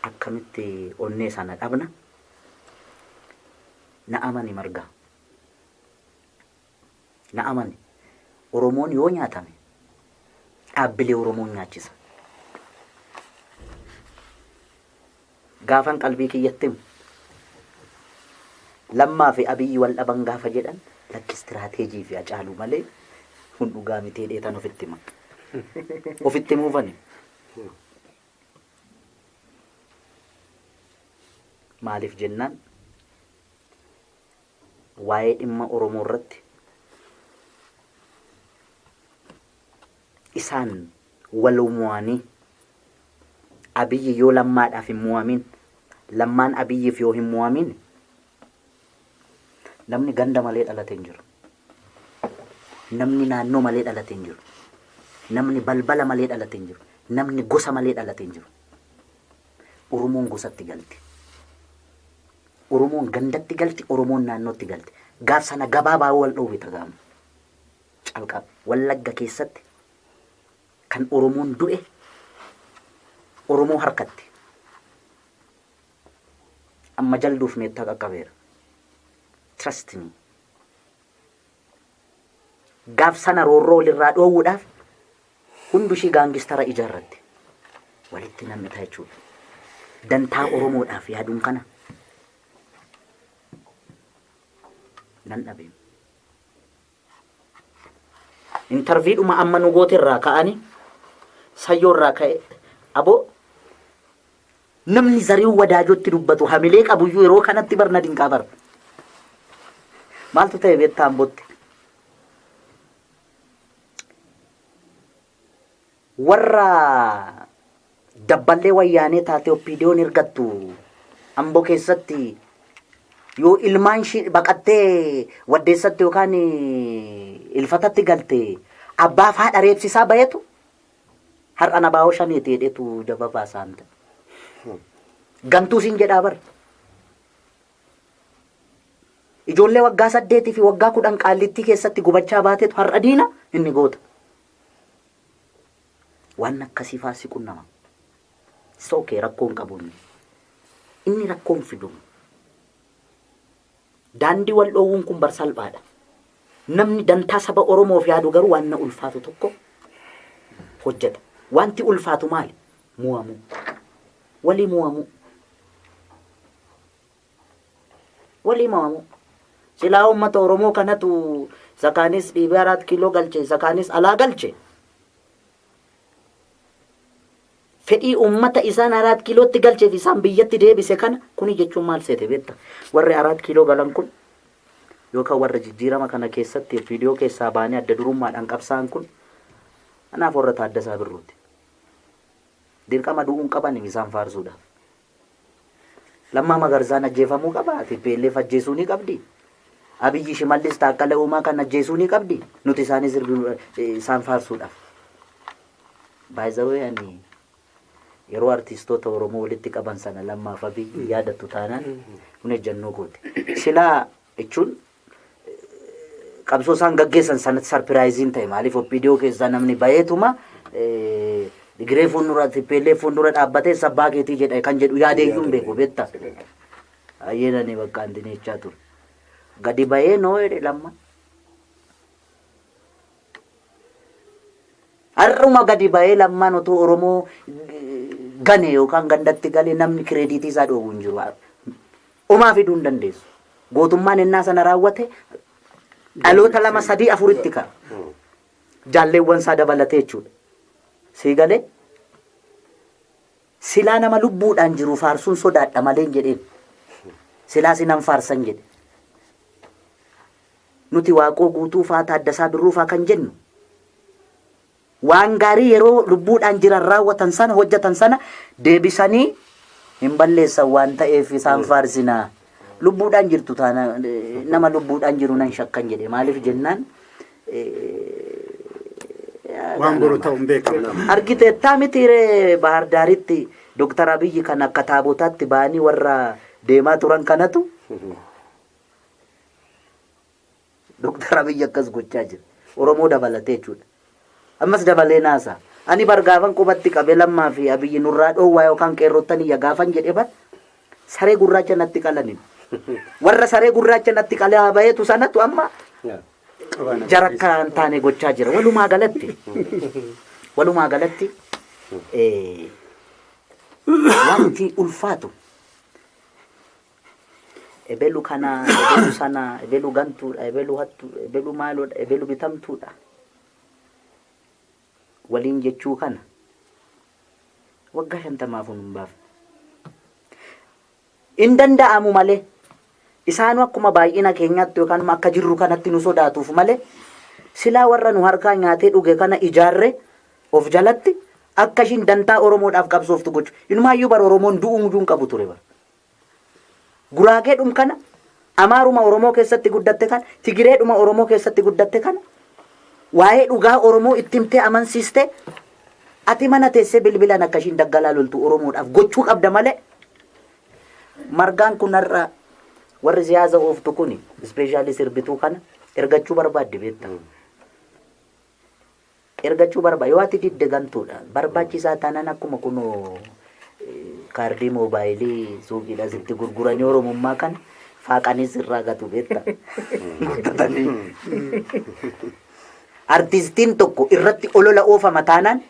Akkamitti onnee sana dhabna? Na amani Margaa. Na amani. Oromoon yoo nyaatame dhaabbilee Oromoon nyaachisa. Gaafan qalbii kiyyatti himu. Lammaa fi Abiyyi wal dhaban gaafa jedhan lakki istiraateejii fi Hacaaluu malee kun dhugaa miti dheetan ofitti hima. Ofitti himuufani. Maaliif jennaan waa'ee dhimma Oromoo irratti isaan wal mo'anii Abiyyi yoo Lammaadhaaf hin mo'amin, Lammaan Abiyyiif yoo hin mo'amin, namni ganda malee dhalate hin jiru. Namni naannoo malee dhalate hin jiru. Namni balbala malee dhalate hin jiru. Namni gosa malee dhalate hin jiru. Oromoon gosatti galti. Oromoon gandatti galti, Oromoon naannootti galti. Gaaf sana gabaabaa wal dhoowwita gaama. Calqaba. Wallagga keessatti kan Oromoon du'e Oromoo harkatti. Amma jalduuf meettaa qaqqabeera. Trust me. Gaaf sana roorroo walirraa dhoowwuudhaaf hundu ishii gaangistara ijaarratti. Walitti nam'ita jechuudha. Dantaa Oromoodhaaf yaaduun kana nan dhabe. Intarviidhuma amma nu goote irraa ka'anii sayyoo irraa ka'e aboo namni Zarihuun Wadaajootti dubbatu hamilee qabuyyuu yeroo kanatti barna dinqaa bara. Maaltu ta'e beektaa Ambootti? Warra dabballee wayyaanee taate OPDOn ergattu Amboo keessatti yoo ilmaan ishii baqattee Waddeessatti yookaan Ilfatatti galte abbaaf haadha reebsisaa bahetu har'a na baa'oo shaneeti jedhetu jaba baasaan ta'e. Gantuu siin jedhaa bar. Ijoollee waggaa 8 fi waggaa 10 Qaallittii keessatti gubachaa baatetu har'a diina inni goota. Waan akkasii faa si qunnama. It's okay, rakkoo hin qabu inni. Inni rakkoo hin fidu. Daandii wal dhoowwuun kun bar salphaadha. Namni dantaa saba Oromoof yaadu garuu waan na ulfaatu tokko hojjeta. Wanti ulfaatu maali? Mo'amuu. Walii mo'amuu. Walii mo'amuu. Silaa uummata Oromoo kanatu isa kaanis dhiibee 4 kiiloo galche, isa kaanis alaa galche. Fedhii uummata isaan 4 kiilootti galcheef isaan biyyatti deebise kana kuni jechuun maal seete beekta? Warri 4 kiiloo galan kun yookaan warra jijjiirama kana keessatti viidiyoo keessaa baanii adda durummaadhaan qabsaa'an kun anaaf warra Taaddasaa Birruuti. Dirqama du'uun qaban isaan faarsuudhaaf. Lammaa Magarsaan ajjeefamuu qaba. TPLF ajjeesuu ni qabdi. Abiyyi Shimallis Taakkala Uumaa kan ajjeesuu ni qabdi. Nuti isaanis isaan faarsuudhaaf. By the way, ani yeroo artistoota Oromoo walitti qaban sana Lammaaf Abiyyi yaadattu taanaan kun ejjennoo kooti. Silaa jechuun qabsoo isaan gaggeessan sanatti surprise-iin ta'e. Maaliif OPDO keessaa namni baheetuma Digiree fuuldura TPLF fuuldura dhaabbatee sabbaa keetii jedha kan jedhu yaadeeyyuu hin beeku beektaa. Baay'een ani bakka antineechaa ture. Gadi bahee noo jedhe Lamma. Har'uma gadi bahee Lammaan otoo Oromoo gane yookaan gandatti gale namni credit isaa dhoowwu hin jiru. Omaa fiduu hin dandeessu. Gootummaan ennaa sana raawwate dhaloota lama sadii afuritti ka'a. Jaalleewwan isaa dabalatee jechuudha. Sii galee? Silaa nama lubbuudhaan jiru faarsuun sodaadha malee hin jedheen. Silaa sinan faarsan jedhe. Nuti Waaqoo Guutuu faa, Taaddasaa Birruu faa kan jennu waan gaarii yeroo lubbuudhaan jiran raawwatan sana, hojjetan sana deebisanii hin balleessan waan ta'eef isaan faarsinaa. Lubbuudhaan jirtu taana nama lubbuudhaan jiru nan shakkan jedhe. Maaliif jennaan waan boru ta'u hin beekamu. Argiteettaa miti ree Bahar Daaritti Dooktar Abiyyi kan akka taabotaatti ba'anii warra deemaa turan kanatu Dooktar Abiyyi akkas gochaa jira. Oromoo dabalatee jechuudha. Ammas dabalee naasa. Ani bar gaafan qubatti qabe Lammaa fi Abiyyi nurraa dhoowwaa yookaan qeerrottanii ya gaafan jedhe bar saree gurraacha natti qalanin. Warra saree gurraacha natti qalaa baheetu sanatu amma jara akka hin taane gochaa jira. Walumaa galatti wanti ulfaatu ebelu kana, ebelu sana, ebelu gantuudha, ebelu hattuudha, ebelu maaloodha, ebelu bitamtuudha waliin jechuu kana waggaa 50 hin baafne. Hin danda'amu malee isaanu akkuma baay'ina keenyaatti yookaan akka jirru kanatti nu sodaatuuf malee silaa warra nu harkaa nyaatee dhuge kana ijaarre of jalatti akka ishiin dantaa Oromoodhaaf qabsooftu gochu. Inumaayyuu bara Oromoon du'uu muduu hin qabu ture bara. Guraageedhum kana, Amaaruma Oromoo keessatti guddatte kana, Tigireedhuma Oromoo keessatti guddatte kana, waa'ee dhugaa Oromoo itti himtee amansiiste ati mana teessee bilbilaan akka ishiin daggalaa loltu Oromoodhaaf gochuu qabda malee. Margaan kun har'a warri siyaasa ooftu kuni ispeeshaalii sirbituu kana ergachuu barbaaddi beektaa. Ergachuu barbaaddi yoo ati didde gantuudha. Barbaachisaa taanaan akkuma kunoo kaardii moobaayilii suuqiidha sitti gurguranii Oromummaa kana faaqanii sirraa gatu beektaa. Gurguratanii. Artistiin tokko irratti olola oofama taanaan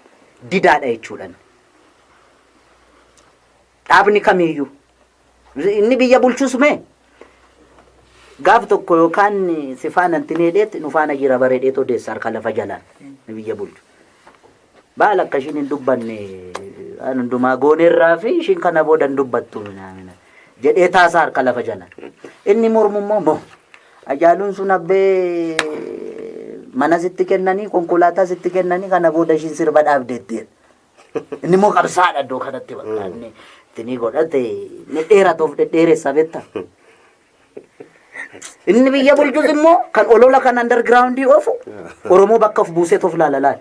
didaadha jechuudhaan. Dhaabni kamiiyyuu. Inni biyya bulchus mee gaaf tokko yookaan si faana hin nu faana jira bareedee odeessa harka lafa jalaan ni biyya bulchu. Baala akka ishiin hin dubbanne hundumaa gooneerraa fi ishiin kana booda hin dubbattu jedhee taasaa harka lafa jalaan. Inni mormummoo moo Hacaaluun sun abbee mana sitti kennanii konkolaataa sitti kennanii kana booda ishiin sirba dhaabdeetti. Inni immoo qabsaadha iddoo kanatti bakka inni itti godhate inni dheeratuuf dhedheeressa beektaa. Inni biyya bulchus immoo kan olola kan undergroundii oofu Oromoo bakka of buusee of laala laala.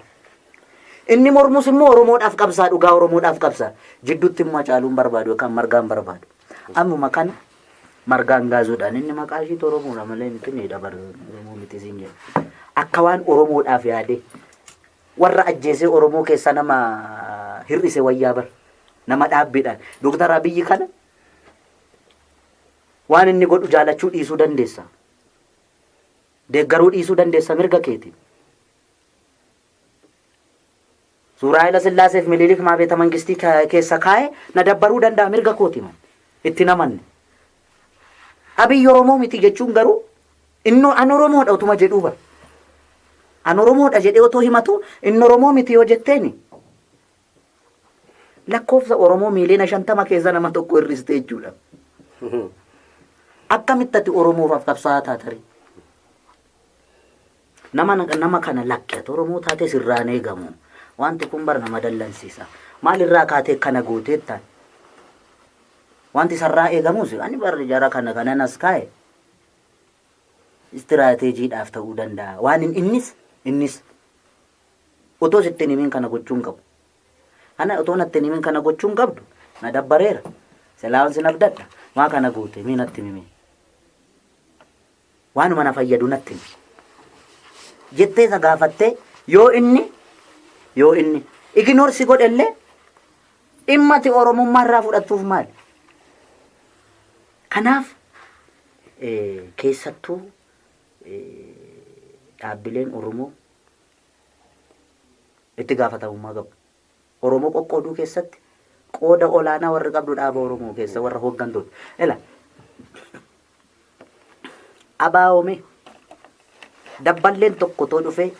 Inni mormus immoo Oromoodhaaf qabsaa dhugaa Oromoodhaaf qabsaa. Jidduutti immoo Hacaaluun barbaadu yookaan Margaan barbaadu. Ammuma kana Margaan gaazuudhaan inni maqaa ishiitu Oromoodha malee miti ni dabar Oromoo miti siin jedha. Akka waan Oromoodhaaf yaadee warra ajjeesee Oromoo keessa nama hir'ise wayyaa bar nama dhaabbiidhaan. Dooktar Abiyyi kana waan inni godhu jaalachuu dhiisuu dandeessa. Deeggaruu dhiisuu dandeessa mirga keeti. Suuraa Haayila Sillaaseef Minilik maa beeta mangistii keessa kaa'e na dabbaruu danda'a mirga kooti man. Itti namanne. Abiyyi Oromoo miti jechuun garuu inni an Oromoodha utuma jedhuu bara. An Oromoodha jedhee otoo himatu inni Oromoo miti yoo jetteeni lakkoofsa Oromoo miiliyoona 50 keessa nama tokko hir'iste jechuudha. Akkamitti ati Oromoof qabsaa'aa taatari? Nama kana lakki ati Oromoo taate sirraan eegamu. Wanti kun bar nama dallansiisa. Maalirraa kaatee kana gooteettaan? Wanti sarraa eegamus ani bar jara kana kanan as kaa'e istiraateejiidhaaf ta'uu danda'a. Waan innis otoo sitti hin himin kana gochuu hin qabu. Ana otoo natti hin himin kana gochuu hin qabdu na dabbareera. Silaawwan sin abdadha. Maa kana goote mii natti himi. Waanuma na fayyadu natti himi. Jettee isa gaafattee yoo inni ignore si godhellee dhimma ati Oromummaa irraa fudhattuuf maali? Kanaaf keessattuu dhaabbileen Oromoo itti gaafatamummaa qabu. Oromoo qoqqooduu keessatti qooda olaanaa warri qabdu dhaaba Oromoo keessa warra hooggantoota. Ela abaa'oome dabballeen tokko too dhufee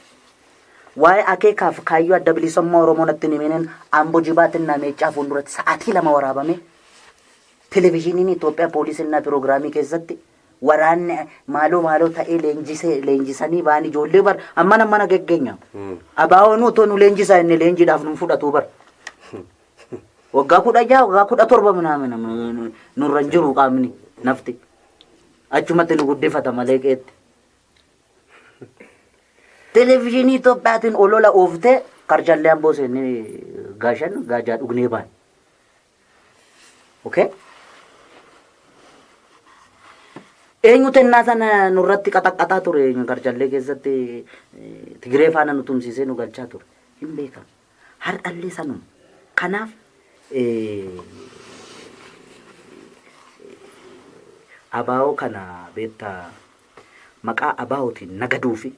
waa'ee akeekaaf kaayyoo adda bilisummaa Oromoo natti hin himiniin Amboo jibaatin nameechaa fuulduratti sa'aatii 2 waraabame televizyiiniin Itoophiyaa poolisiin piroogiraamii keessatti waraanni maaloo maaloo ta'ee leenjisanii ba'an ijoollee bar ammana mana geggeenya. Abaa'oon otoo nu leenjisaa inni leenjiidhaaf nu fudhatu bar. Waggaa 16 waggaa 17 nurra hin jiru qaamni nafti. Achumatti nu guddifata malee qeetti. Televizyiinii Itoophiyaatiin olola ooftee karchallee amboo seennee gaashan gaajaa dhugnee baane. Okay? Eenyu tennaa sana nurratti qaxaqqaxaa ture karchallee keessatti Tigiree faana nu tumsiisee nu galchaa ture. Hin beekamu. Har'allee sanuma. Kanaaf abaa'oo kana beektaa maqaa abaa'ootiin nagaduu fi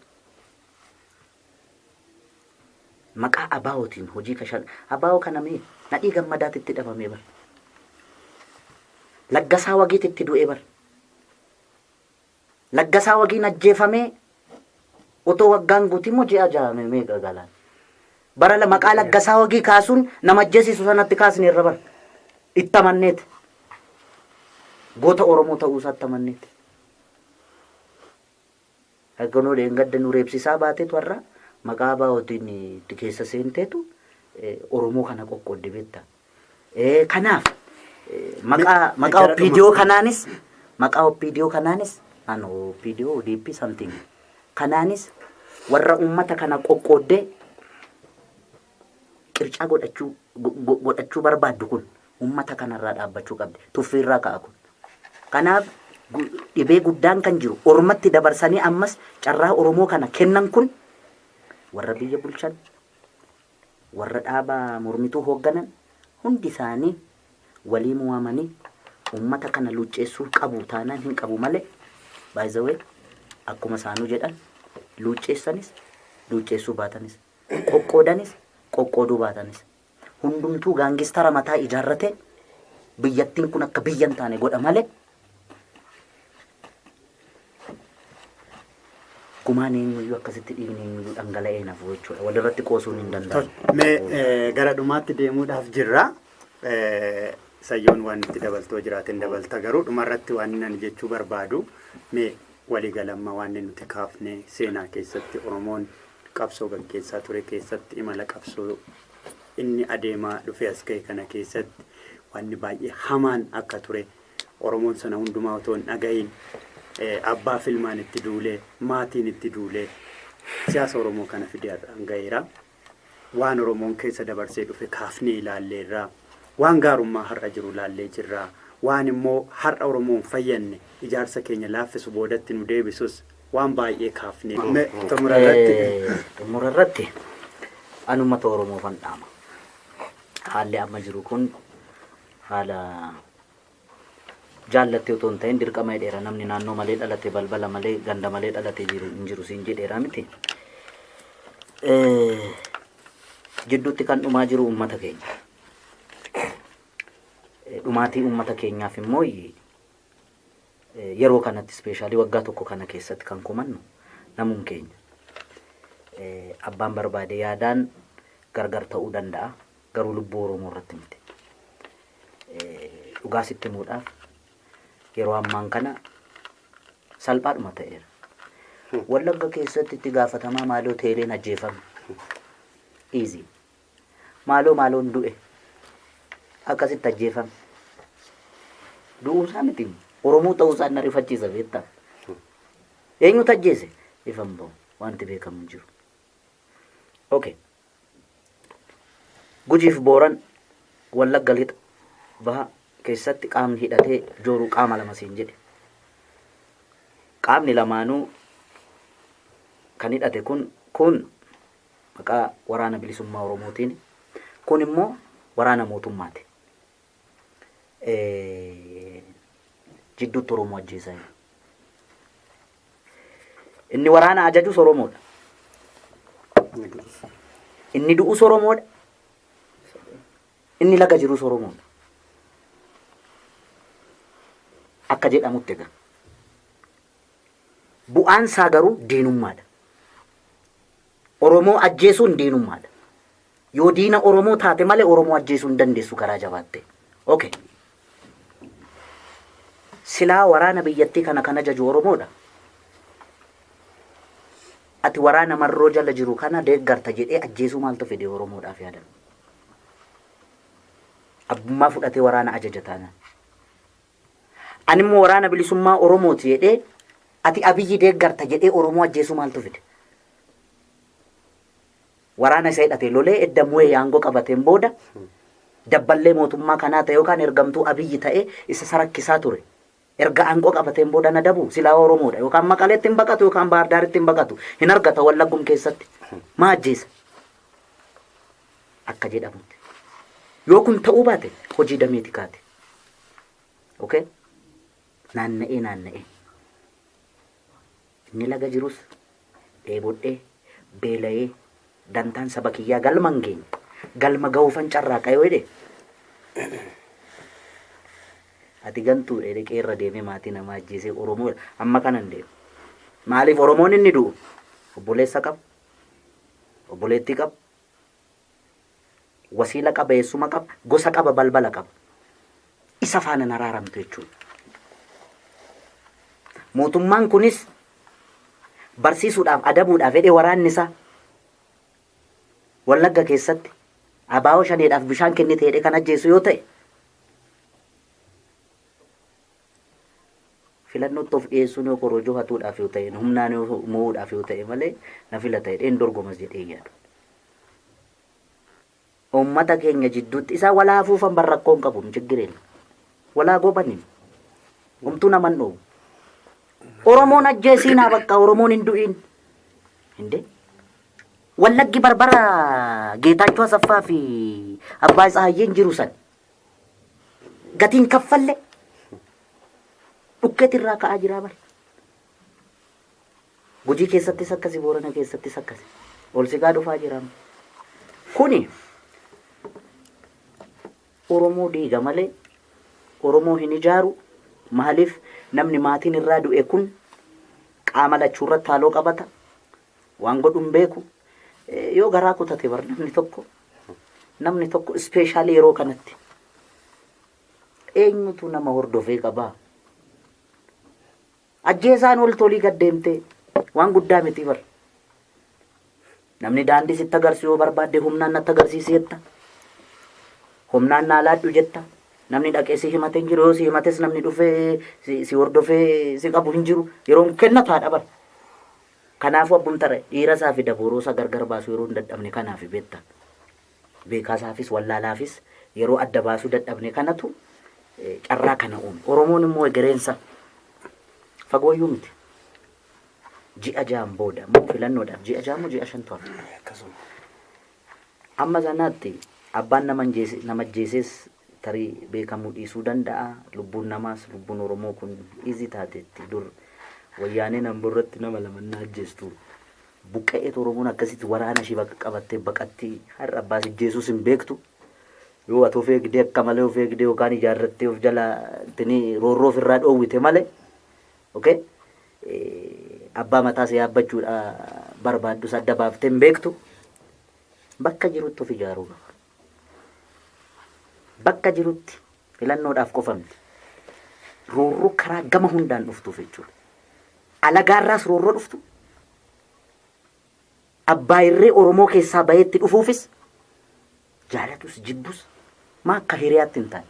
maqaa abaa'ootiin hojii kashan abaa'oo kana mee Nadhii Gammadaatti itti dhabamee bar. Laggasaa Wagiitti itti du'ee bar. Laggasaa Wagiin ajjeefamee otoo waggaan guutii immoo ji'a 6 meeqa galaan. Bara maqaa Laggasaa Wagii kaasuun nama ajjeesisu sanatti kaasne irra bar. Itti amanneeti. Goota Oromoo ta'uu isaatti amanneeti. Akkanoo dheengadda nu reebsisaa baateetu har'a maqaa abaa'ootiin itti keessa seenteetu Oromoo kana qoqqoodde beekta. Kanaaf maqaa OPDO kanaanis maqaa OPDO kanaanis an OPDO ODP something kanaanis warra uummata kana qoqqooddee qircaa godhachuu barbaaddu kun uummata kanarraa dhaabbachuu qabdi. Tuffiirraa ka'a kun. Kanaaf dhibee guddaan kan jiru ormatti dabarsanii ammas carraa Oromoo kana kennan kun warra biyya bulchan warra dhaaba mormituu hoogganan hundi isaanii walii mu'amanii uummata kana luucceessuu qabu taanaan hin qabu malee by the way akkuma isaanuu jedhan luucceessanis luucceessuu baatanis qoqqoodanis qoqqooduu baatanis hundumtuu gaangistara mataa ijaarrate biyyattiin kun akka biyya hin taane godha malee gumaan eenyuyyuu akkasitti dhiigni eenyuyyuu dhangala'ee nafu jechuudha. Walirratti qoosuun hin danda'amu. Mee gara dhumaatti deemuudhaaf jirra. Sayyoon waan itti dabaltoo jiraateen dabalta garuu dhumarratti waan inni jechuu barbaadu mee waliigalamma waan nuti kaafne seenaa keessatti Oromoon qabsoo gaggeessaa ture keessatti imala qabsoo inni adeemaa dhufee as ga'e kana keessatti wanni baay'ee hamaan akka ture Oromoon sana hundumaa otoo hin dhaga'iin abbaa filmaan itti duulee maatiin itti duulee siyaasa Oromoo kana fidee har'aan ga'eera. Waan Oromoon keessa dabarsee dhufe kaafnee ilaalleerra. Waan gaarummaa har'a jiru ilaallee jirra. Waan immoo har'a Oromoon fayyanne ijaarsa keenya laaffisu boodatti nu deebisus waan baay'ee kaafnee. Xumura irratti an uummata Oromoofan dhaama. Haalli amma jiru kun haala jaallattee otoo hin ta'in dirqama jedheera namni naannoo malee dhalate balbala malee ganda malee dhalate jiru hin jiru siin jedheera miti. Jidduutti kan dhumaa jiru uummata keenya. Dhumaatii uummata keenyaaf immoo yeroo kanatti ispeeshaalii waggaa tokko kana keessatti kan kumannu namuun keenya. Abbaan barbaade yaadaan gargar ta'uu danda'a garuu lubbuu Oromoo irratti miti. Dhugaa sitti himuudhaaf yeroo ammaan kana salphaadhuma ta'eera. Wallagga keessatti itti gaafatamaa maaloo teeleen ajjeefame. Easy. Maaloo maaloon du'e. Akkasitti ajjeefame. Du'uu isaa miti. Oromoo ta'uu isaa na rifachiisa beektaa. Eenyutu ajjeese? Ifan bahu. Wanti beekamu hin jiru. Okay. Gujiif Booran Wallagga lixa baha keessatti qaamni hidhatee jooruu qaama lama siin jedhe. Qaamni lamaanuu kan hidhate kun maqaa waraana bilisummaa Oromootiin kun immoo waraana mootummaati. Jidduutti Oromoo ajjeesaa jiru. Inni waraana ajajus Oromoodha. Inni du'us Oromoodha. Inni laga jirus Oromoodha. Akka jedhamutti egaa. Bu'aan isaa garuu diinummaadha. Oromoo ajjeesuun diinummaadha. Yoo diina Oromoo taate malee Oromoo ajjeesuu hin dandeessu karaa jabaatte. Okay. Silaa waraana biyyattii kana kan ajaju Oromoodha. Ati waraana marroo jala jiru kana deeggarta jedhee ajjeesuu maaltu fide Oromoodhaaf yaadan? Abbummaa fudhatee waraana ajaja taanaan. Ani immoo waraana bilisummaa Oromooti jedhee ati Abiyyi deeggarta jedhee Oromoo ajjeesuu maaltu fide? Waraana isa hidhatee lolee edda mu'ee aangoo qabateen booda dabballee mootummaa kanaa ta'e yookaan ergamtuu Abiyyi ta'ee isa sarakkisaa ture. Erga aangoo qabateen booda na dabu silaa Oromoodha yookaan Maqaleetti hin baqatu yookaan Baahir Daaritti hin baqatu hin argata Wallaggum keessatti. Maa ajjeesa? Akka jedhamutti. Yoo kun ta'uu baate hojii dameeti kaate. Okay? Naanna'ee naanna'ee. Inni laga jirus dheebodhee beela'ee dantaan saba kiyyaa galma hin geenye. Galma ga'uufan carraaqa yoo jedhe. Ati gantuu dheedhe qeerra deemee maatii namaa ajjeesee Oromoo amma kana hin deemu. Maaliif Oromoon inni du'u? Obboleessa qaba. Obboleettii qaba. Wasiila qaba, eessuma qaba, gosa qaba, balbala qaba. Isa faana hin araaramtu jechuudha. Mootummaan kunis barsiisuudhaaf, adabuudhaaf jedhee waraanni isaa Wallagga keessatti abaa'oo shaneedhaaf bishaan kennite jedhee kan ajjeesu yoo ta'e filannootti of dhiyeessuun yoo korojoo hatuudhaaf yoo ta'e humnaan yoo mo'uudhaaf yoo ta'e malee na filata jedheen dorgomas jedhee yaadu. Uummata keenya jidduutti isaa walaa afuufan barrakkoo hin qabu hin jiggireen. Walaa gobanin. Homtuu naman dhoowwu. Oromoon ajjeesiinaa bakka Oromoon hin du'iin. Hindee? Wallaggi barbara Geetaachoo Asaffaa fi Abbaa Tsahaayyeen jiru san. Gatiin kaffalle dhukkeet irraa ka'aa jiraa bara. Gujii keessattis akkasi, Boorana keessattis akkasi. Ol siqaa dhufaa jira. Kuni Oromoo diiga malee Oromoo hin ijaaru. Maaliif namni maatiin irraa du'e kun qaama lachuu irratti haaloo qabata. Waan godhu hin beeku. Yoo garaa kutate bar namni tokko ispeeshaalii yeroo kanatti eenyutu nama hordofee qabaa? Ajjeesaan ol tolii gad deemtee waan guddaa miti bar. Namni daandii sitti agarsiisu yoo barbaadde humnaan natti agarsiisi jetta. Humnaan naa laadhu jetta. Namni dhaqee si himate hin jiru. Yoo si himates namni dhufee si hordofee si qabu hin jiru. Yeroon kennataadha bar. Kanaafuu abbumtara dhiira isaa fi dabooroo isaa gargar baasu yeroo hin dadhabne kanaaf beekta. Beekaa isaafis wallaalaafis yeroo adda baasuu dadhabne kanatu carraa kana uume. Oromoon immoo egereensa fagooyyuu miti. Ji'a ja'an booda immoo filannoodhaaf ji'a ja'a moo ji'a shantu hafe. Akkasuma. Amma sanaatti abbaan nama ajjeeses tarii beekamuu dhiisuu danda'a. Lubbuun namaas lubbuun Oromoo kun izii taateetti dur wayyaaneen Amboo irratti nama lama na ajjeestu. Buqqa'eet Oromoon akkasitti waraana ishee bakka qabattee baqatti har'a abbaas ajjeesuus hin beektu. Yoo ati of eegdee akka malee of eegdee yookaan ijaarrattee of jala roorroo ofirraa dhoowwite malee. Okay? Abbaa mataa si yaabbachuudha barbaaddus adda baaftee hin beektu. Bakka jirutti of ijaaruu qaba. Bakka jirutti filannoodhaaf qofa miti. Roorroo karaa gama hundaan dhuftuuf jechuudha. Alagaarraas roorroo dhuftu. Abbaa irree Oromoo keessaa baheetti dhufuufis jaalatus jibbus maa akka hiriyaatti hin taane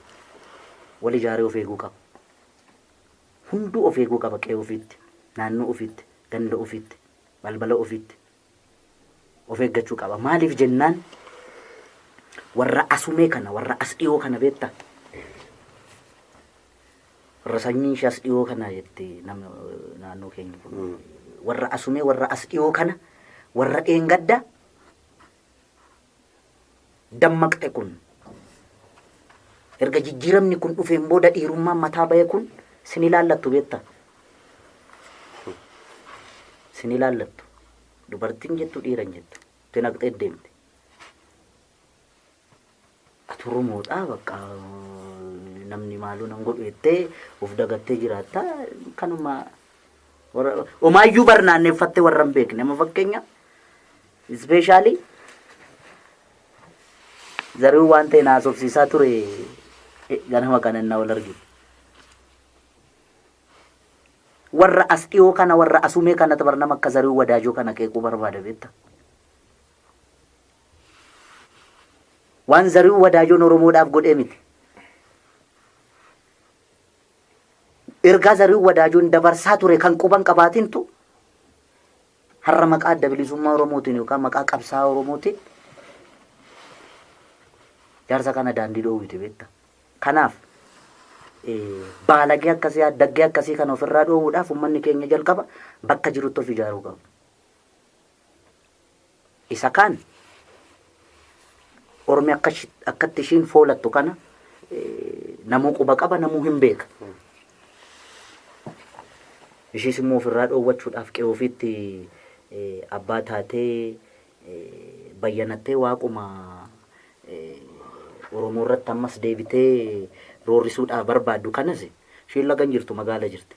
wal ijaaree of eeguu qaba. Hunduu of eeguu qaba qe'ee ofiitti, naannoo ofiitti, ganda ofiitti, balbala ofiitti of eeggachuu qaba. Maaliif jennaan warra asumee kana, warra as dhiyoo kana beektaa? Warra sanyiin ishee as dhiyoo kana jettee namni naannoo keenya kun. Warra asumee, warra as dhiyoo kana, warra dheengadda dammaqxe kun. Erga jijjiiramni kun dhufeen booda dhiirummaan mataa bahe kun sin ilaallattu beektaa? Sin ilaallattu. Dubartiin jettu dhiiran jettu. Itti naqxee deemte. Ati Oromoodhaa bakka namni maaloo nan godhu jettee of dagattee jiraatta. Kanuma omaayyuu barnaanneeffattee warra hin beekne. Amma fakkeenya ispeeshaalii Zarihuun waan ta'e na haasofsiisaa ture ganama kana innaa wal arginu. Warra as dhiyoo kana warra asumee kana tabar nama akka Zarihuun Wadaajoo kana qeequu barbaada beekta. Waan Zarihuun Wadaajoon Oromoodhaaf godhee miti. Ergaa Zarihuun Wadaajoon dabarsaa ture kan quban qabaatintu har'a maqaa adda bilisummaa Oromootiin yookaan maqaa qabsaa'aa Oromootiin jaarsa kana daandii dhoowwite beekta. Kanaaf baalagee akkasii addaggee akkasii kana ofirraa dhoowwuudhaaf uummanni keenya jalqaba bakka jirutti of ijaaruu qaba. Isa kaan Ormi akkatti ishiin foolattu kana namuu quba qaba, namuu hin beeka. Ishiis immoo ofirraa dhoowwachuudhaaf qe'ee ofiitti abbaa taatee bayyanattee waaquma Oromoo irratti ammas deebitee roorrisuudhaaf barbaaddu kanas ishiin laga hin jirtu, magaala jirti.